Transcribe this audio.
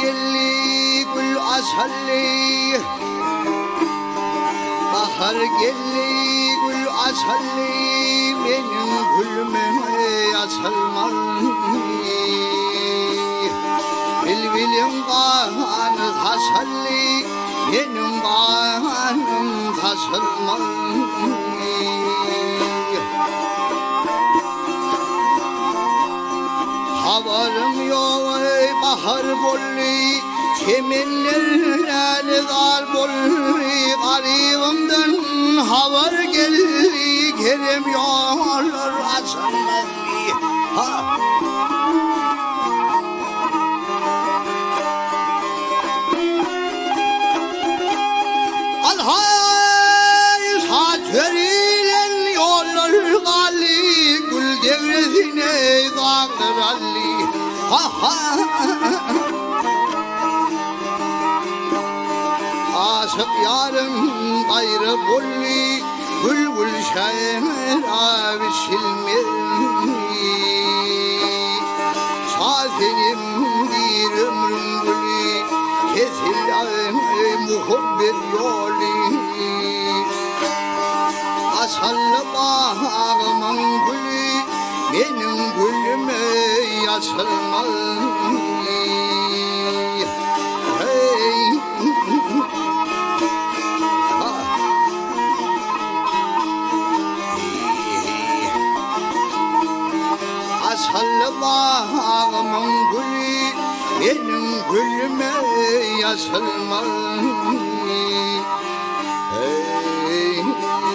geldi, gül açyldy. Bahar geldi, gül açyldy, meniň gülüm açylmaz. Bilbiliň gany saçyldy, meniň ganym saçylmaz. Habarym ýok-eý, bahar boldy, Çemenler lälezar boldy, Garybymdan habar geldi, Kerem ýollar açylmazdy. Ha! Al-haý, şatörilen ýollar galdy, Gül degresine daglar aldy. Ha-ha! Aşyk ýarym gaýra boldy, Gül-gül şerap içilmez. Şasenem diýr ömrüň güli, Kesilýär muhabbet ýoly. Açyldy bagymyň güli, Meniň gülüm eý açylmaz. Heý. Ha. Açyldy bagymyň güli, Meniň gülüm eý açylmaz. Heý.